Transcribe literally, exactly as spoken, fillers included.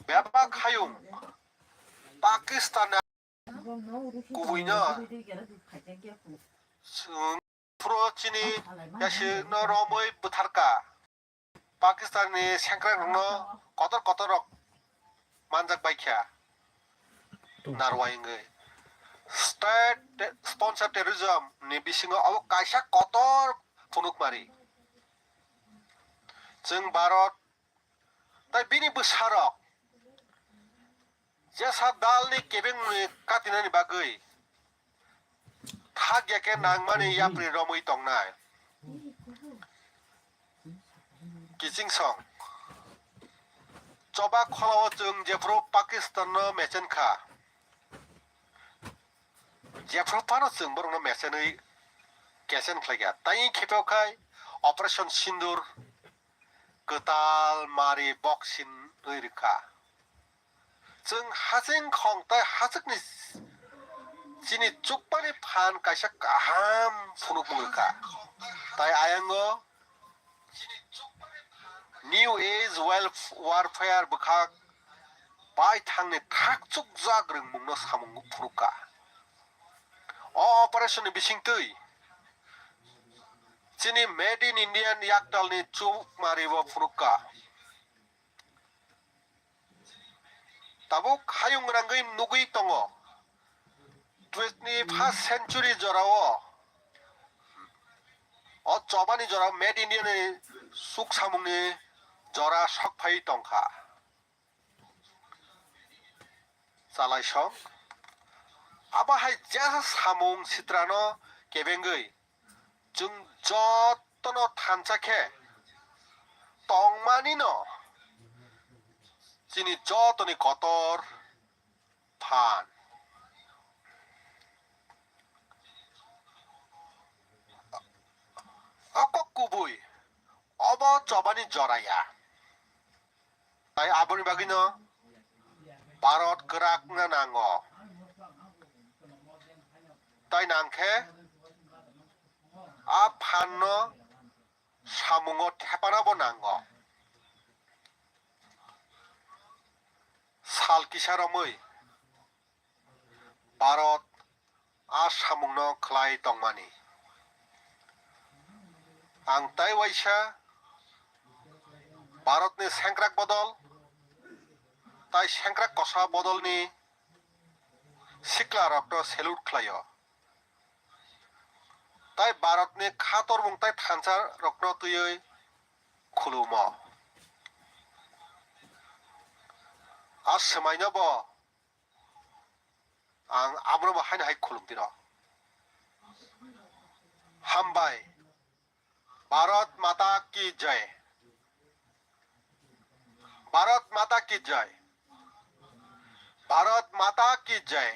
Bebak hayung Pakistan kubuino chwng phuru chini yasirno romwi bwtharka. Pakistan ni sengkrak rokno kotor kotor rok manjak bai kha. Narwai wngwi state sponsor terrorism ni bisingo abo kaisa kotor phunukmari. Chwng Bharat tai bini bwsarok jesa dalni kebengmani katinani bagwi thak ya khe nangmani yapri romwi tongnai. Kiching song. Choba kholao chwng jephru Pakistan no mechen kha. Jephru phano chwng borokno mechenwi kechen khlai kha. Tai khepheo khai Operation Sindur kwtal mari boksin wi rwkha. Chwng haching khong tai hachwkni chini chukmani phan kaisa kaham phunukmung rwkha. Tai ayango New Age Wel-, Warfare bwkhak baithangni thak chukjak rwngmungno samung phunukha. O operation ni bisingtwi chini Made in Indian yaktalni chukmaribo phunukha. Tabuk hayung rangwi nugwi tongo. Twini first century jorao, o chobani jorao Made in India ni suk samungni jora sok phai tongkha. Chalaisong. Abo hai jesa samung sitrano kebengwi chwng jotono thansa khe tongmani no chini jotoni kotor phan. O kok kubui obo chobani jora ya. Tai aboni bagwino Bharat kwrak wngna nango. Tai nangkhe a phanno samungo thepanabo nango. Sal kisa romwi Bharat a samungno khlai tongmani. Ang tai waisa Bharatni sengkrak bodol tai sengkrak kosa bodolni siklarokno salute khlaio. Tai Bharatni kha tormung tai thansa rokno twiwi khulumo. A swmaino bo ang abono bo haino hai khulum tino. Hambai. Bharat Mata Ki Jai. Bharat Mata Ki Jai. Bharat Mata Ki Jai.